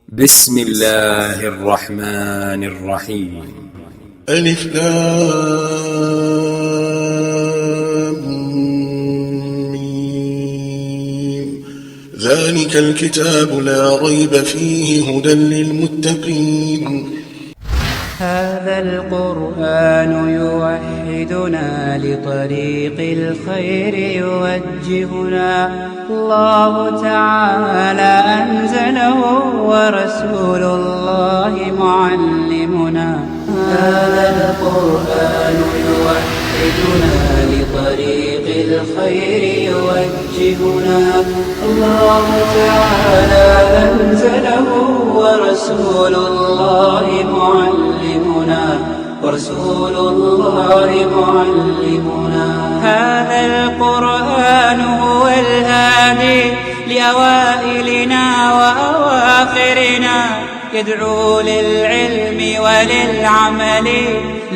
بسم الله الرحمن الرحيم. ألف لام ميم. ذلك الكتاب لا ريب فيه هدى للمتقين. هذا القرآن يوحدنا لطريق الخير يوجهنا. الله تعالى أنزله ورسول الله معلمنا. هذا القرآن يوحدنا لطريق الخير يوجهنا. الله تعالى أنزله ورسول الله معلمنا، ورسول الله معلمنا. هذا القرآن هو الهادي لأوائلنا وأواخرنا، يدعو للعلم وللعمل،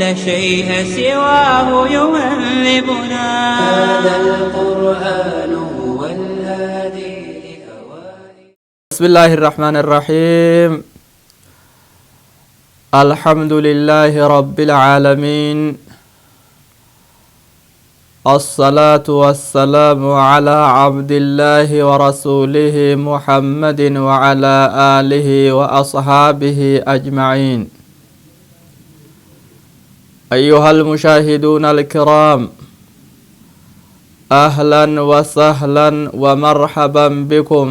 لا شيء سواه يهذبنا. هذا القرآن هو الهادي لأوائل. بسم الله الرحمن الرحيم. الحمد لله رب العالمين، الصلاة والسلام على عبد الله ورسوله محمد وعلى آله وأصحابه أجمعين. أيها المشاهدون الكرام، أهلا وسهلا ومرحبا بكم،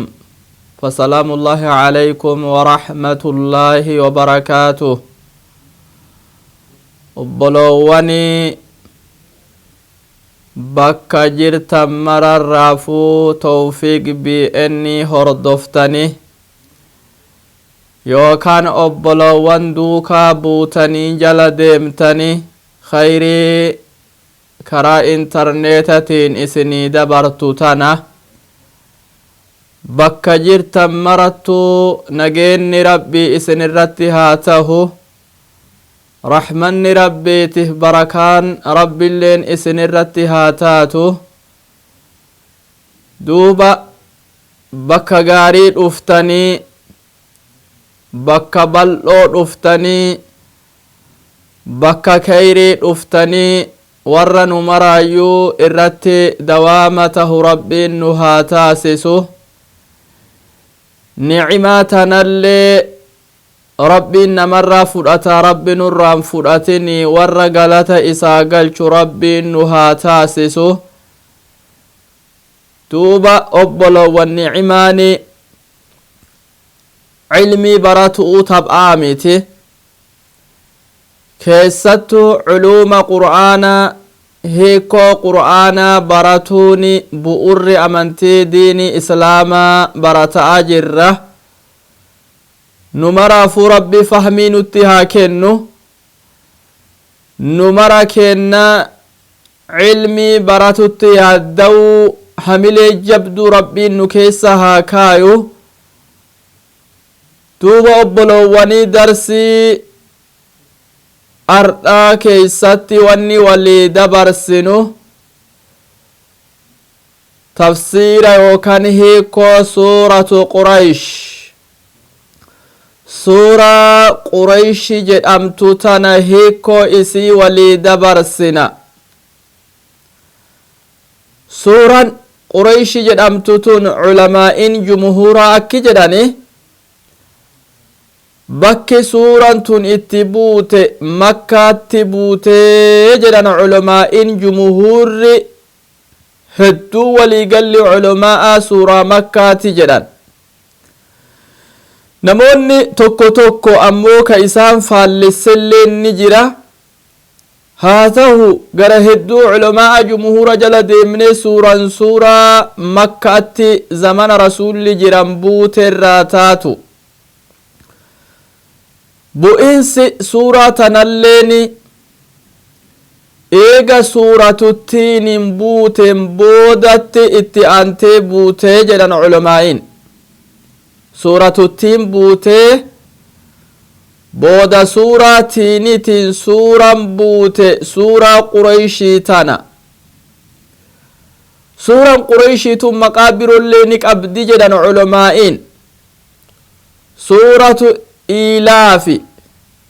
فسلام الله عليكم ورحمة الله وبركاته. Obboloowwanii bakka jirtan mararraafuu Tawfiiq BN hordoftanii yookaan obboloowwan duukaa buutanii jala deemtanii khayrii karaa intarneetatiin isinii dabartu tana, bakka jirtan marattuu nageenni Rabbii isin irratti haa tahu, rahmanni Rabbiitiif barakaan Rabbiilleen isin irratti haa taatu. Duuba bakka gaarii dhuftanii, bakka bal'oo dhuftanii, bakka khayrii dhuftanii, warra nu maraayyuu irratti dawaama tahu Rabbiin nu haa taasisu. Nicimaa tanallee Rabbiin namarraa fudhata, Rabbi nurraan fudhatini, warra galata isaa galchu Rabbiin nu haa taasisu. Duuba obbolowwan, nicimaani cilmii baratu'uu taphaa miti, keessattuu culuuma Qur'aanaa, hiikoo Qur'aanaa baratuuni bu'urri amantii diinii Islaamaa barataa jirra. Nu maraafuu Rabbi fahmii nutti haa kennu. Nu mara kenna cilmii baratutti yaadda'uu hamilee jabduu Rabbiin nu keessa haa kaayu. Duuba obboloowwanii, darsii ardhaa keeysatti wanni walii dabarsinu tafsiira yookaan hiikoo suuratu Quraysh, suuraa Qurayshi jedhamtu tana hiikoo isii walii dabarsina. Suuraan Qurayshi jedhamtu tun culamaa'in jumhuuraa akki jedhani, bakki suuraan tun itti buute Makkaatti buutee jedhan. Culamaa'in jumhuurri hedduu waliigalli culamaa'a suuraa Makkaati jedhan. Namoonni tokko tokko ammoo ka isaan faallesselleen ni jira. Haa ta'u, gara hedduu culamaa'a jumhuura jala deemnee suuraan suuraa Makkaatti zamana Rasuulli jiran buuteerraa taatu. Bu'insi suuraa tanalleeni eega suuratuttiinin buuteen boodatti itti aantee buutee jedhan culamaa'iin. Suuratuttiin buutee booda suuraa tiinitiin suuraan buute suuraa Qurayshii tana. Suuraan Qurayshiitun maqaa birollee ni qabdi jedhan culamaa'iin. Suuratu Iilaafi,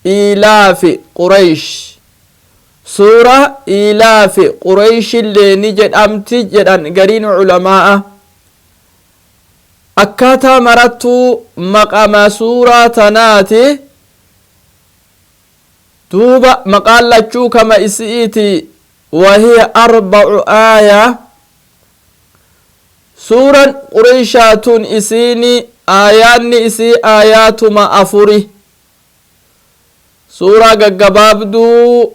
Iilaafi Quraysh, suura Iilaafi Qurayshillee ni jedhamti jedhan gariin culamaa'a. Akkaataa marattuu maqama suuraa tanaati. Duuba maqaan lachuu kama isi'iiti. Wahiya arbacu aaya. Suuran Qureyshaa tun isiini aayaanni isii aayaatuma afuri, suuraa gaggabaabduu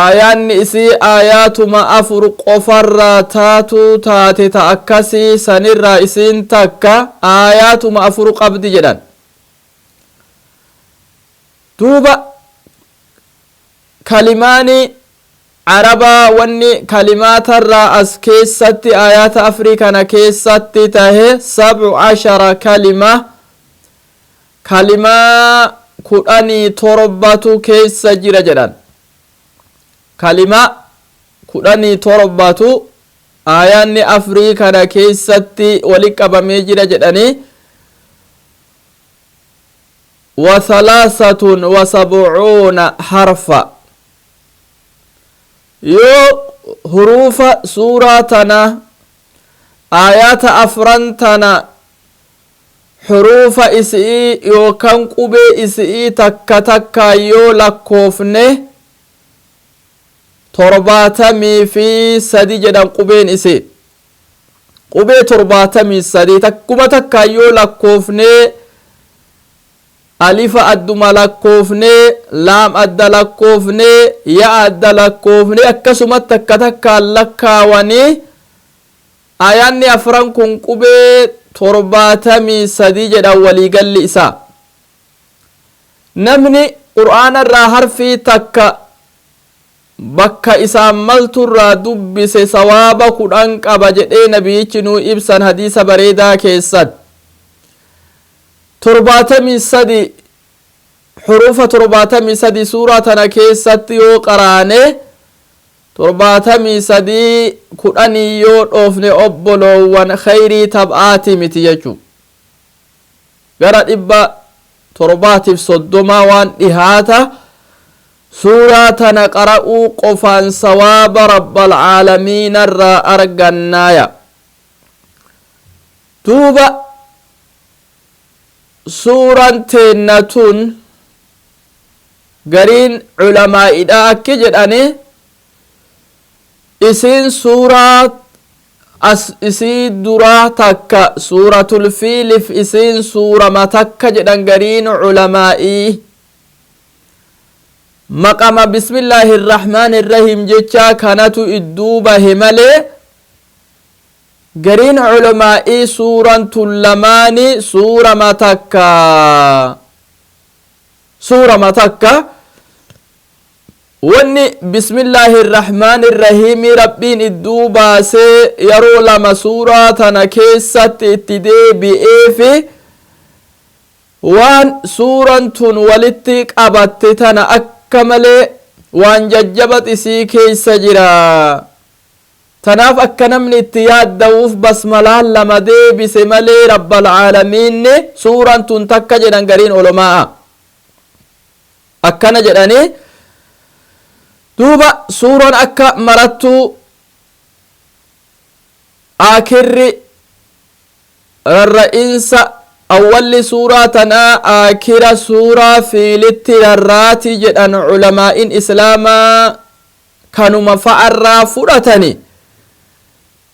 aayaanni isii aayaatuma 4 qofarraa taatuu taate. Ta akkasii sanirraa isiin takka, aayaatuma 4 qabdi jedhan. Duuba kalimaani Arabaa wanni kalimaatarraa as keessatti aayaata afrii kana keessatti tahe 17 kalima, kalimaa 17tu keessa jira jedhan. Kalimaa 17tu aayaanni afrii kana keessatti wali qabamee jira jedhanii. 73 harfa. Yoo huruufa suuraa tana, aayaata afran tana, huruufa isi'ii yookaan qubee isi'ii takka takkaa yoo lakkoofne, 73 jedhan. Qubeen isii qubee 73. Takkuma takkaa yoo lakkoofne, alifa adduma lakkoofne, laam adda lakkoofne, ya adda lakkoofne, akkasuma takka takkaan lakkaawanii, aayaanni afran kun qubee 73 jedhan waliigalli isaa. Namni Qur'aana irraa harfii takka bakka isaan malturraa dubbise sawaaba 10 qaba jedhee nabiyyichi nuu ibsan hadiisa bareedaa keessatti. 73, hurufa 73 suuraa tana keessatti yoo qaraane, 73 10nii yoo dhoofne, obboloowwan, khayrii tab'aati miti jechu. Gara 730 waan dhihaata suuraa tana qara'uu qofaan sawaaba Rabbal Caalamiinarraa argannaaya. Duuba suuraan teenna tun gariin culamaa'idha akki jedhani isiin suuraa as isii duraa takka, Suuratul Fiilif isiin suurama takka jedhan gariin culamaa'ii. Maqama bismillaahi irrahmaan irrahiim jechaa kanatu idduu bahe malee, gariin culamaa'ii suuran tun lamaani suurama takka, suurama takka. Wanni bismillaahi irrahmaan irrahiimi Rabbiin idduu baasee yeroo lama suuraa tana keessatti itti deebi'eefi waan suuran tun walitti qabatte tana akka malee waan jajjaba isii keessa jira. Tanaaf akka namni itti yaadda'uuf basmalaan lama deebise malee, Rabbal Caalamiinni suuran tun takka jedhan gariin olomaa'a akkana jedhanii. Duuba suuran akka marattuu aakirri rarra'insa awwalli suuraa tanaa aakira suuraa Fiilitti rarraati jedhan culamaa'in Islaamaa, kanuma fa'arraa fudhatani.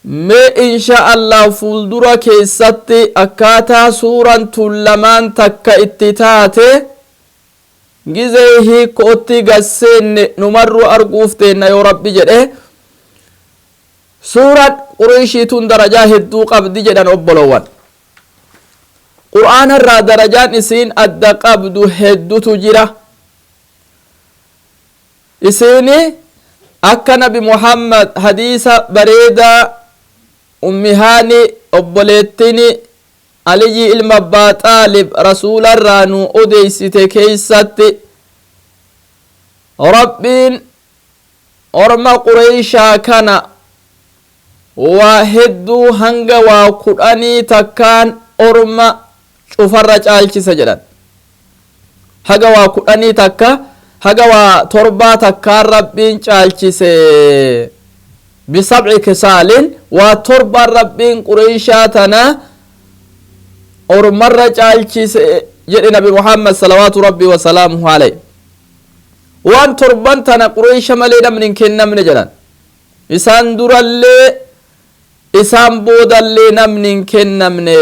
Mee insha Allah fuuldura keessatti akkaataa suuran tun lamaan takka itti taate gizee hiikootti gasseenne numarru arguuf teenna yoo Rabbi jedhe. Suuraan Qureeshii tun darajaa hedduu qabdi jedhan, obbolowwan. Qur'aana irraa darajaan isiin adda qabdu heddutu jira. Isiini akka Nabi Muhammad hadiisa bareedaa Ummihaani obboleettini Aliyyi ilma Abbaa Xaalib Rasuularraa nu odeysite keeysatti, Rabbiin orma Qureeshaa kana waa hedduu hanga waa 11n orma Cufarra caalchise jedhan. Haga waa 10 takka, haga waa torbaa takkaan Rabbiin caalchise. Bisabci kisaalin, waa torbaan Rabbiin Qureyshaa tana ormarra caalchise jedhe Nabi Muhammad salawaatu Rabbii wasalaamuhu aleyh. Waan torban tana Qureysha malee namni hin kennamne jedhan. Isaan durallee, isaan boodallee namni hin kennamne.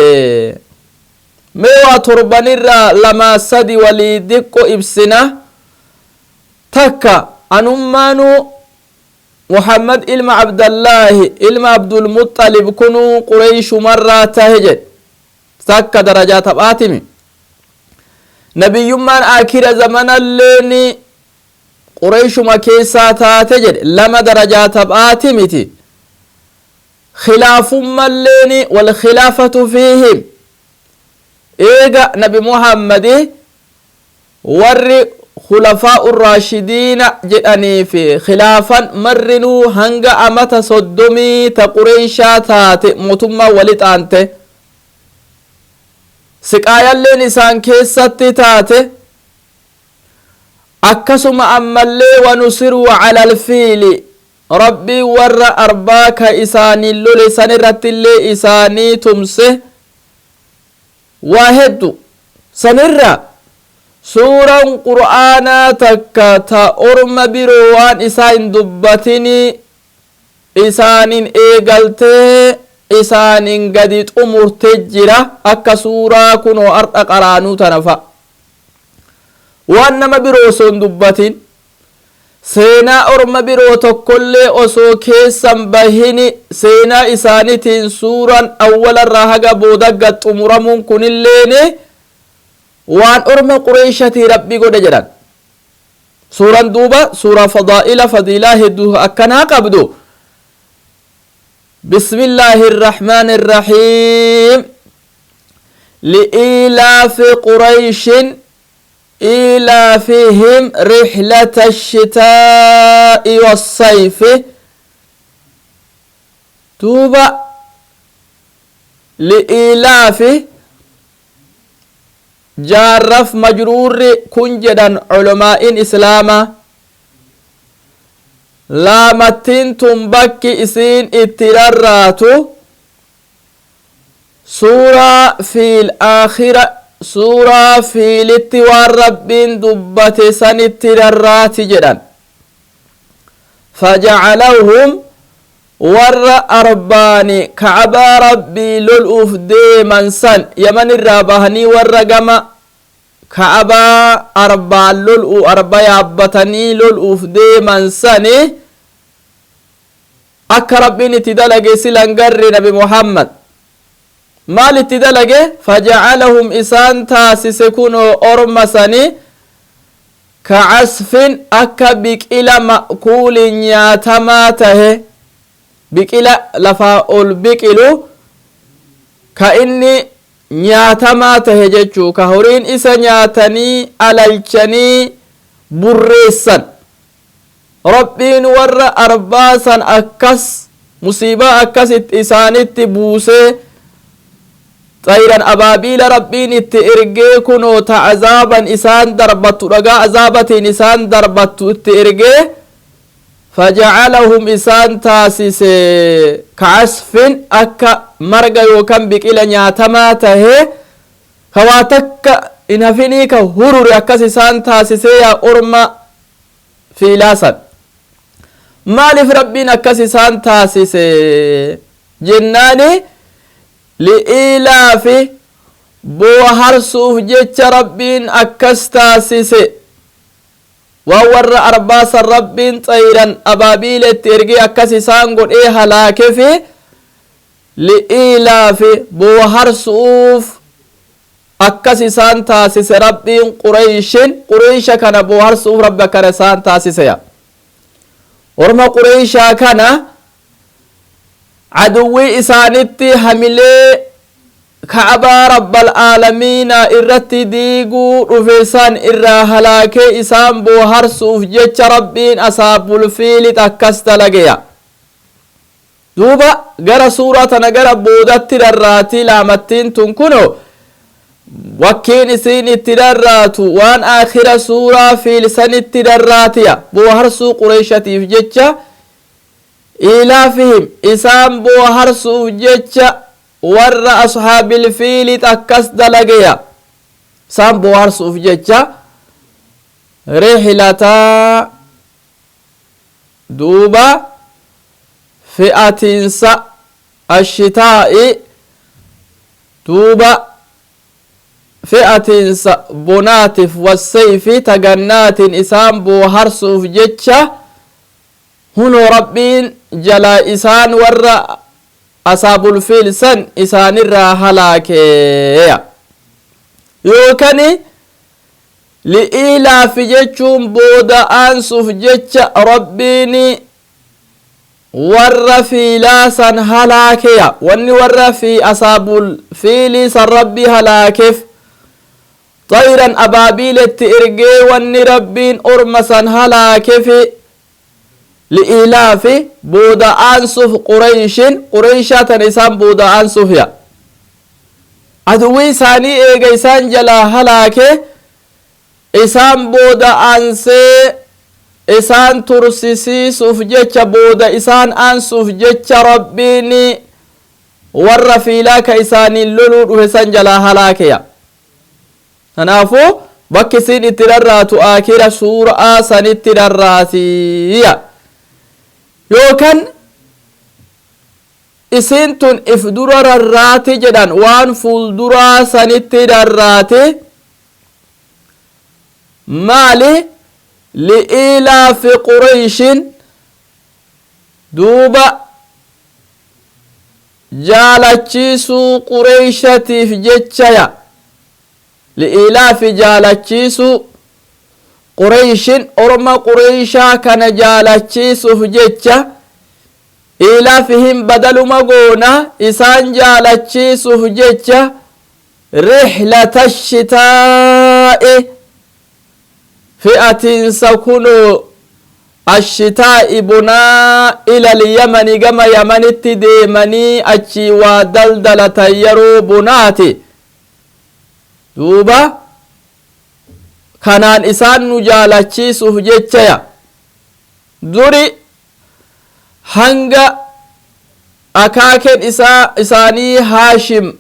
Mee waa torbanirraa lamaa sadi walii diqqo ibsina. Takka, anummaanuu Muhammad ilma Abdallaahi ilma Abdulmuxalib kunuu Qureyshumarraa tahe jedhe. Takka darajaa taphaatimi. Nabiyyummaan akira zamanalleeni Qureyshuma keessaa taate jedhe. Lama, darajaa taphaati miti. Khilaafummalleeni, walkhilaafatu fiihim, eega Nabi Muhammadi warri khulafaa urraashidiina jedhanii fi khilaafan marrinuu hanga amata 30 ta Qureyshaa taate. Mootummaa wali xaante, siqaayalleen isaan keessatti taate. Akkasuma ammallee wanusiruu cala alfiili, Rabbiin warra arbaa ka isaanii lole san irratti illee isaanii tumse. Waa heddu sanirra. Suuraan Qur'aanaa takka ta orma biroo waan isaa hin dubbatini isaanin eegaltee isaanin gadi xumurte jira, akka suuraa kunoo ardha qaraanuu tana fa. Waan nama biroo osoo hin dubbatin, seenaa orma biroo tokkollee osoo keessan bahini, seenaa isaanitiin suuraan awwalarraa haga booda xumuramuun kunilleeni waan orma Qureeshatii Rabbi godhe jedhan. Suuraan duuba suuraa fadaa'ila, fadiilaa hedduu akkanaa qabdu. بسم الله الرحمن الرحيم. لإيلاف قريش إيلافهم رحلة الشتاء والصيف. Duuba لإيلاف jaarraf majruurri kun jedhan culamaa'in Islaama. Laamattiin tun bakki isiin itti rarraatu suuraa fiil aakhira, suuraa fiilitti waan Rabbiin dubbate sanitti rarraati jedhan. فجعلهم, warra arbaani Kacbaa Rabbii lol'uuf deeman san, Yaman irraa bahanii warra gama Ka'abaa arbaan lol'u, arba yaabbatanii lol'uuf deeman sani, akka Rabbiin itti dalage silan garre. Nabi Muhammad maal itti dalage? فجعلهم, isaan taasise kunoo orma sani, كعصف, akka biqila مأكول, nyaatamaa tahe, biqila lafaa ol biqilu ka inni nyaatamaa tahe jechuu, ka horiin isa nyaatanii alalchanii burreessan. Rabbiin warra arbaasan akkas musiibaa akkas isaanitti buusee, طيرا أبابيل Rabbiin itti ergee, kunoo ta azaaban isaan darbattu, dhagaa azaabatiin isaan darbattu itti ergee. فجعلهم, isaan taasise, كعصف, akka marga yookaan biqila nyaatamaa tahe, ka waa takka in hafinii ka hurure, akkas isaan taasisee. Yaa orma fiilaasan, maaliif Rabbiin akkas isaan taasise jennaani, لإيلاف, booharsuuf jecha Rabbiin akkas taasise. Waan warra arbaasan Rabbiin طيرا أبابيل itti ergee akkas isaan godhee halaakefi, لإيلاف, booharsuuf akkas isaan taasise Rabbiin. Qureyshin, Qureysha kana booharsuuf Rabbi akkana isaan taasise. Ya orma Qureyshaa kana, aduwwii isaanitti hamilee Ka'abaa Rabbal Aalamiina irratti diiguu dhufe san irraa halaakee isaan booharsuuf jecha Rabbiin asaabul fiilit akkas dalageya. Duuba gara suuraa tana gara boodatti rarraatii laamattiin tun kuno Wakkiin isiin itti dharraatu waan aakhira suuraa fiilsanitti dharraatiya. Booharsuu Qureeshatiif jecha, ilaafihim isaan booharsuuf jecha warra ashaabil fiilit akkas dalageya. Isaan booharsuuf jecha rihlataa duuba fe'atiinsa ashitaa'i, duuba fe'atiinsa bonaatiif, wassayfi tagannaatiin isaan booharsuuf jecha hunoo Rabbiin jalaa isaan warra asaabul fiil san isaanirraa halaakeeya. Yookani li'iilaafi jechuun booda aansuuf jecha Rabbiin warra fiilaa san halaakeya. Wanni warra fi asaabul fiilii san Rabbii halaakeef, xayran abaabiiletti ergee wanni Rabbiin orma san halaakefi li'iilaafi booda aansuuf Qureyshin, Qureyshaa tan isaan booda aansuuf ya. Aduwwii isaanii eega isaan jalaa halaake, isaan booda aansee isaan tursisiisuuf jecha, booda isaan aansuuf jecha Rabbiin warra fiilaa ka isaaniin loluu dhufe san jalaa halaakeya. Kanaafuu bakki isiin itti rarraatu akira suuraa sanitti rarraatiya. Yookan isiin tun if dura rarraati jedhan, waan fuulduraa sanitti rarraati. Maali? Li'iilaafi Qureyshin, duuba jaalachiisuu Qureeyshatiif jechaya. Li'iilaafi jaalachiisuu Qureyshin, orma Qureyshaa kana jaalachiisuuf jecha. Ilaafihim badaluma goona, isaan jaalachiisuuf jecha rihlata shitaa'i, fe'atiinsa kunoo ashitaa'i bonaa, ilal Yamani, gama Yamanitti deemanii achii waa daldalatan yeroo bonaati. Duuba kanaan isaan nu jaalachiisuuf jechaya. Duri hanga akaaken isaa isaanii Haashim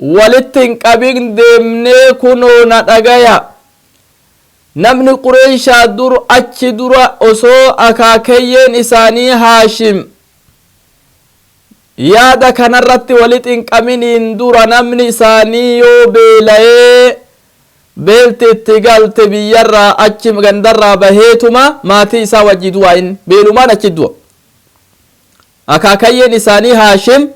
walitti hin qabin deemnee kunoo na dhagaya, namni Qureeshaa dur achi dura osoo akaakeyyeen isaanii Haashim yaada kanarratti walitti hin qabiniin dura, namni isaanii yoo beela'ee beelti itti galte, biyyarraa achi gandarraa baheetuma maatii isaa wajji du'a. Inni beelumaan achi du'a. Akaakayyeen isaanii Haashim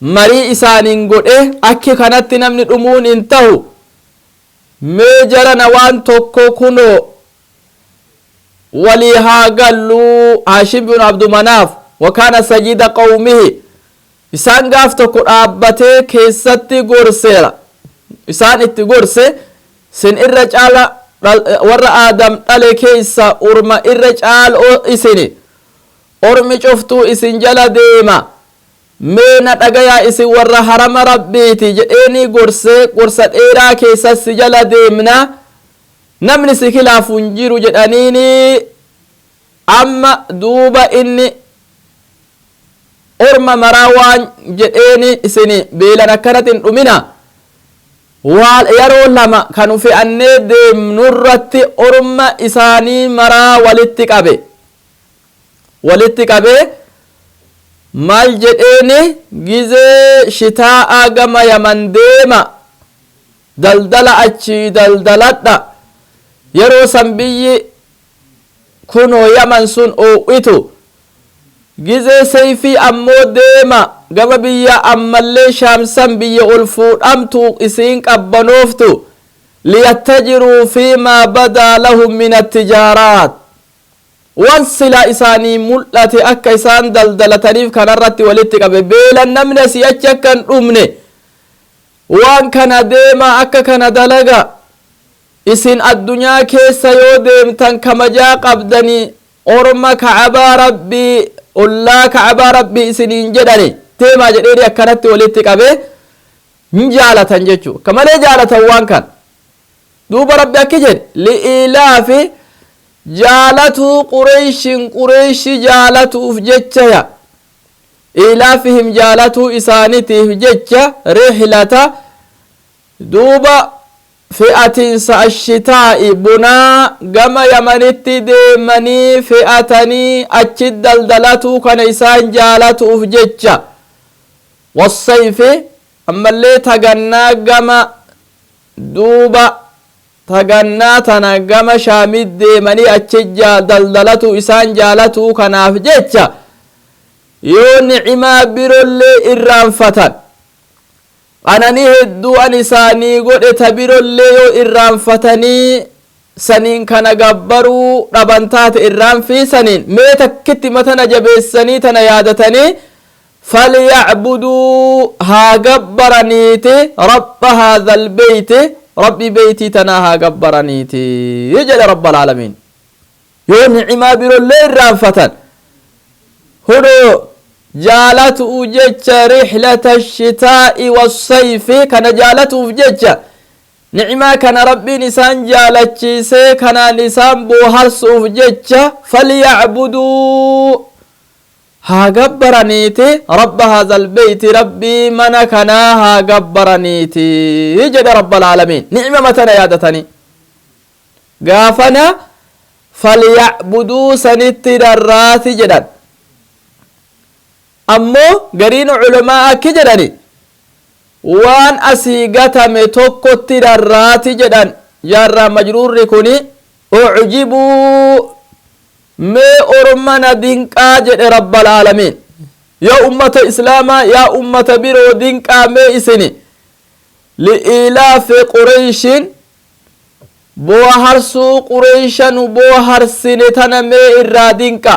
marii isaaniin godhe, akki kanatti namni dhumuun hin tahu, mee jarana waan tokko kunoo walii haa galluu. Haashim bin Abdumanaaf wakaana sayyida qawmihi. Isaan gaaf tokko dhaabbatee keessatti gorseera, isaan itti gorse: sin irra caala warra Aadam dhale keessa urma irra caaloo isini, ormi cuftuu isin jala deema, mee na dhagayaa, isin warra harama Rabbiiti jedheeni gorsee. Gorsa dheeraa keessas si jala deemna, namni si kilaafu hin jiru jedhaniini. Amma duuba inni orma maraa waan jedheeni: isin beelan akkanatti hin dhumina, waan yeroo lama kan fe'annee deemnurratti orma isaanii maraa walitti qabe. Walitti qabee maal jedheeni? Gizee shitaa'a gama Yaman deema, daldala achii daldaladha. Yeroo san biyyi kunoo Yaman sun oowwitu. Gizee seyfii ammoo deema gama biyya ammallee Shaamsan, biyya ol fuudhamtu, isiin qabbanooftu. Liyattajiruu fiimaa badaa lahum min attijaaraat, waan silaa isaanii mul'ate akka isaan daldalataniif kanarratti walitti qabe. Beelan namni asii achi akka hin dhumne waan kana deema, akka kana dalaga. Isin addunyaa keessa yoo deemtan kamajaa qabdanii, orma Ka'abaa Rabbii, ollaa Ka'abaa Rabbii isiniin jedhani, deemaa jedheeni akkanatti walitti qabe. Hin jaalatan jechuu akka malee jaalatan waan kan. Duuba Rabbi akki jedhe: li'ilaafi, jaalatuu Qureyshin, Qureyshi jaalatuuf jechaya. Ilaafihim, jaalatuu isaanitiif jecha, rihlata, duuba fe'atiinsa, ashitaa'i, bunaa gama Yamanitti deemanii fe'atanii achi daldalatuu kana isaan jaalatuuf jecha, wassayfi, ammallee tagannaa gama, duuba tagannaa tana gama Shaamit deemanii achi daldalatuu isaan jaalatuu kanaaf jecha, yoo nicimaa birollee irraanfatan, qananii hedduu an isaanii godhe ta birollee yoo irraanfatanii saniin kana gabbaruu dhaban taate, irraanfiisaniin mee takkitti matana jabeessanii tana yaadatanii, falyacbuduu, haa gabbaraniiti, rabba haadha albeyti, Rabbi beytii tanaa haa gabbaraniiti jedhe Rabb alaalamiin. Yoo nicimaa birollee irraanfatan, hudhoo jaalatu'u jecha, rihlata shitaa'i wassayfi kana jaalatuuf jecha, nicimaa kana Rabbiin isaan jaalachiisee kanaan isaan booharsuuf jecha, falyacbuduu, haa gabbaraniiti, rabba haadha albeyti, Rabbii mana kanaa haa gabbaraniiti jedhe Rabb alaalamiin. Nicma matana yaadatanii gaafana falyacbuduu sanitti rarraati jedhan. Ammoo gariin culamaa akki jedhani, waan asii gatame tokkotti rarraati jedhan. Jaarraa majruurri kuni ucjibuu, mee ormana dinqaa jedhe Rabbal aalamiin. Yaa ummata Islaamaa, yaa ummata biroo, dinqaa mee isini, li'ilaafi Qureyshin, booharsuu Qureysha nu booharsine tana mee irraa dinqa.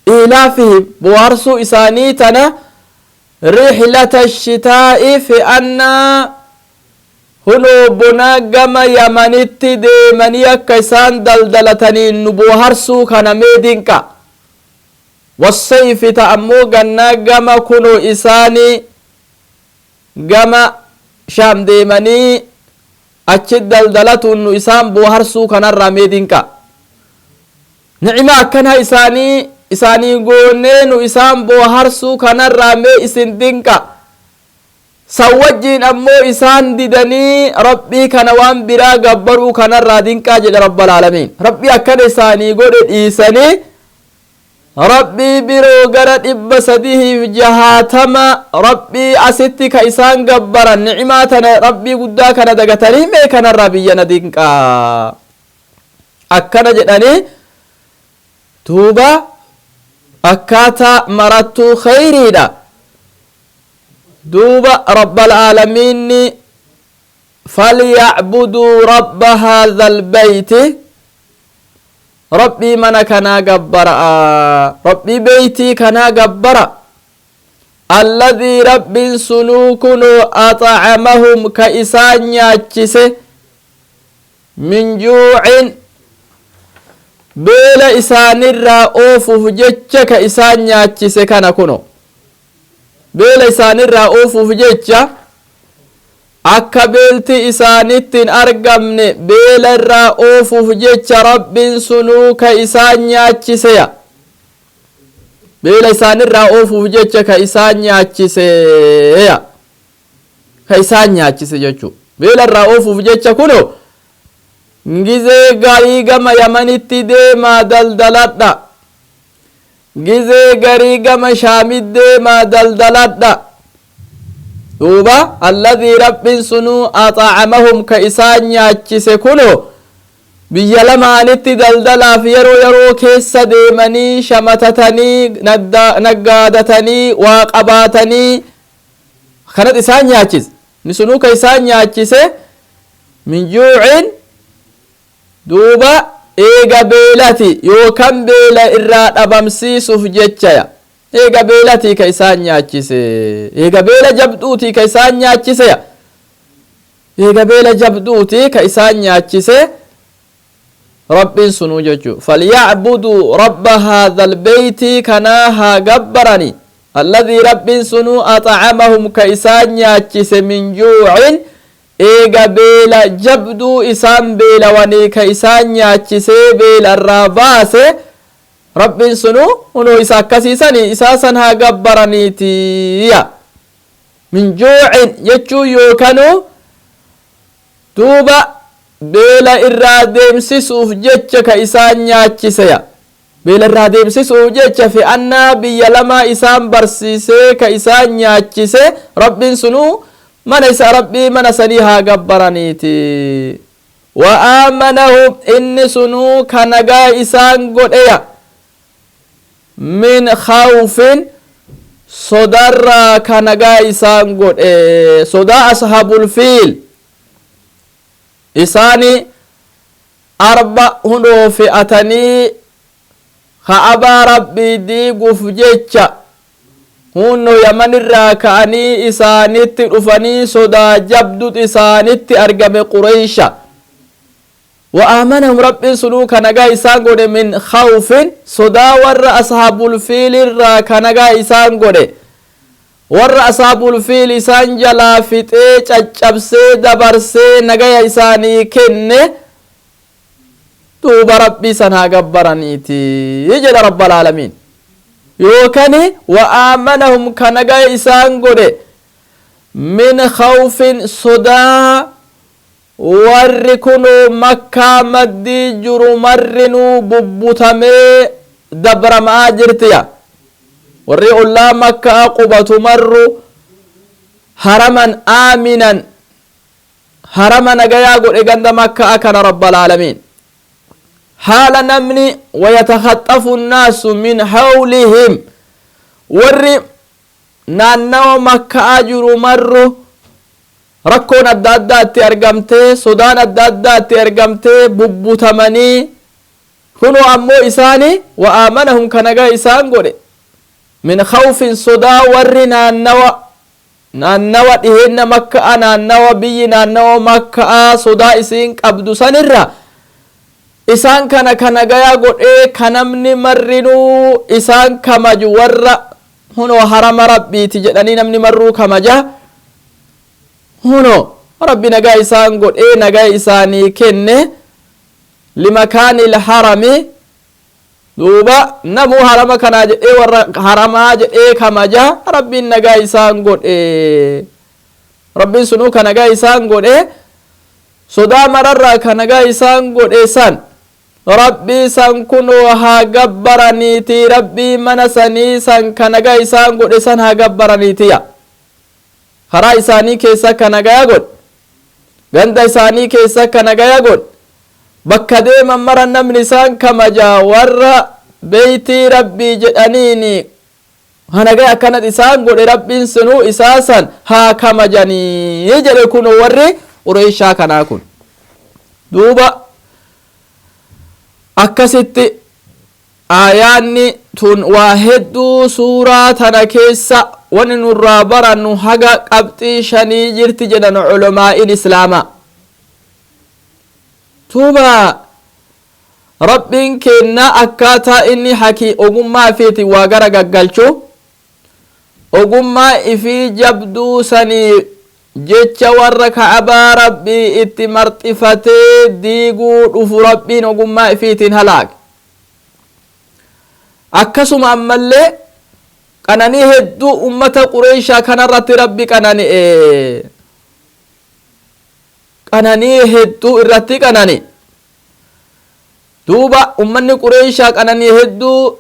Ilaafihim, booharsuu isaanii tana, rihlata shitaa'i, fe'annaa hunoo bonaa gama Yamanitti deemanii akka isaan daldalataniin nu booharsuu kana mee dinqa, wassayfi, ta ammoo gannaa gama kunoo isaanii gama Shaam deemanii achi daldalatuun nu isaan booharsuu kanarraa mee dinqa. Nicima akkanaa isaanii goonee nu isaan booharsuu kanarraa mee isin dinqa. San wajjiin ammoo isaan didanii Rabbii kana waan biraa gabbaruu kanarraa dinqaa jedhe Rabbal aalamiin. Rabbii akkana isaanii godhe dhiisanii Rabbii biroo gara 360 Rabbii asitti ka isaan gabbaran, nicimaa tana, Rabbii guddaa kana dagatanii, mee kanarraa biyya na dinqaa akkana jedhanii. Duuba akkaataa marattuu khayriidha. Duuba Rabbal aalamiinni falyacbuduu rabba haadha albeyti, Rabbii mana kanaa gabbara'a, Rabbii beytii kanaa gabbara, alladhii, Rabbiin sunuu kunoo, axacamahum, ka isaan nyaachise, min juucin, beela isaanirraa oofuuf jecha ka isaan nyaachise kana. Kuno beela isaanirraa oofuuf jecha, akka beelti isaanitti hin argamne beela irraa oofuuf jecha Rabbiin sunuu ka isaan nyaachiseya. Beela isaanirraa oofuuf jecha ka isaan nyaachiseya, ka isaan nyaachise jechuu. Beela irraa oofuuf jecha kuno gizee garii gama Yamanitti deemaa daldaladha, gizee garii gama Shaamit deemaa daldaladha. Duuba alladhii, Rabbiin sunuu, axacamahum, ka isaan nyaachise, kuno biyya lamaanitti daldalaaf yeroo yeroo keessa deemanii shamatatanii naggaadatanii waa qabaatanii kanat isaan nyaachise. Inni sunuu ka isaan nyaachise min juucin, duuba eega beelati yookaan beela irraa dhabamsiisuuf jechaya. Eega beelatii ka isaan nyaachise, eega beela jabduutii ka isaan nyaachiseya, eega beela jabduutii ka isaan nyaachise Rabbiin sunuu jechuu. Falyacbuduu rabba haadha albeeytii kanaa haa gabbarani. Alladhii Rabbiin sunuu axacamahum ka isaan nyaachise, min juucin, eega beela jabduu isaan beelawanii ka isaan nyaachisee beelarraa baase. Rabbiin sunuu hunoo isa akkasiisanii isaa san haa gabbaraniitiya. Min juucin jechuu yookanuu duuba beela irraa deemsisuuf jecha ka isaan nyaachiseya, beela irraa deemsisuuf jecha fe'annaa biyya lamaa isaan barsiisee ka isaan nyaachise. Rabbiin sunuu mana isa Rabbii mana sanii haa gabbaraniiti. Wa aamanahum, inni sunuu ka nagaa isaan godheya, min khawfin, sodarraa ka nagaa isaan godhe, sodaa ashaabul fiil isaani arba hundoo fe'atanii ka'abaa Rabbii diiguuf jecha hunno Yamanirraa ka'anii isaanitti dhufanii, sodaa jabdut isaanitti argame Qureysha. Wa aamanahum, Rabbiin sunuu ka nagaa isaan godhe, min khawfin, sodaa warra ashaabul fiilirraa ka nagaa isaan godhe, warra ashaabul fiil isaan jalaa fixee caccabsee dabarsee nagaya isaanii kenne. Duuba Rabbii san haa gabbaraniiti jedha Rabbal Aalamiin. Yookani wa aamanahum, ka nagaya isaan godhe, min khawfin, sodaa warri kunuu Makkaa maddii jiru marrinuu bubbutamee dabramaa jirtiya, warri ollaa Makkaa qubatu marru haraman aaminan, harama nagayaa godhe ganda Makkaa kana Rabbal Aalamiin. Haala namni wayatakhaxafu nnaasu min hawlihim, warri naannawa Makkaa jiru marru rakkoon adda addaatti argamtee, sodaan adda addaatti argamtee bubbutamanii, kunoo ammoo isaani wa aamanahum, ka nagaa isaan godhe, min khawfin, sodaa warri naannawa dhiheenna Makka'a, naannawa biyyi naannawa Makka'a sodaa isiin qabdu sanirra isaan kana ka nagayaa godhee, ka namni marrinuu isaan kamaju, warra hunoo harama Rabbiiti jedhanii namni marruu kamaja, hunoo Rabbi nagaa isaan godhee nagaa isaanii kenne. Limakaani ilharami, duuba namuu harama kanaa jedhee, warra haramaa jedhee kamaja, Rabbiin nagaa isaan godhe. Rabbiin sunuu ka nagaa isaan godhe, sodaa mararraa ka nagaa isaan godhe san, Rabbii san kunoo haa gabbaraniiti. Rabbii mana sanii san ka nagaa isaan godhe san haa gabbaraniitiya. Karaa isaanii keessa ka nagaya godhe, ganda isaanii keessa ka nagaya godhe, bakka deeman mara namni isaan kamaja, warra beeytii Rabbii jedhaniini hanagaya akkanat isaan godhe, Rabbiin sunuu isaa san haa kamajanii jedhe. Kun warri Qureeshaa kanaa kun duuba akkasitti aayaanni tun waa hedduu suuraa tana keessa wani nurraa barannu haga qabxii shanii jirti jedhan culamaa'in islaamaa. Tuuba Rabbiin kenna akkaataa inni hakii ogummaa ifiiti waa gara gaggalchu, ogummaa ifii jabduu sanii jecha warra ka'abaa Rabbii itti marxifatee diiguu dhufu Rabbiin ogummaa ifiitiin halaake. Akkasuma ammallee qananii hedduu ummata Qureeshaa kanarratti Rabbi qanani'e, qananii hedduu irratti qanani. Duuba ummanni Qureeshaa qananii hedduu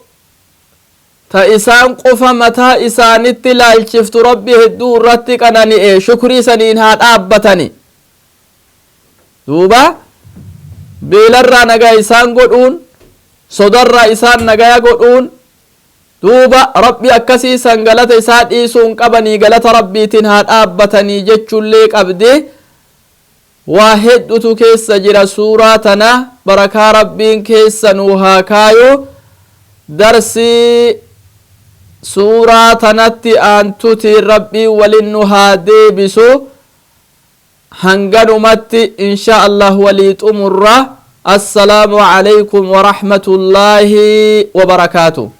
ta isaan qofa mataa isaanitti laalchiftu Rabbi hedduu irratti qanani'e, shukrii saniin haa dhaabbatani. Duuba beelarraa nagaa isaan godhuun, sodarraa isaan nagaya godhuun, duuba Rabbi akkasii san galata isaa dhiisuu hin qabanii, galata Rabbiitiin haa dhaabbatanii jechuullee qabdi. Waa heddutu keessa jira suuraa tana. Barakaa Rabbiin keessa nuu haa kaayu. Darsii suuraa tanatti aantutiin Rabbiin walin nu haa deebisu. Hanganumatti insha Allah walii xumurra. Assalaamu alaykum warahmatullaahi wabarakaatu.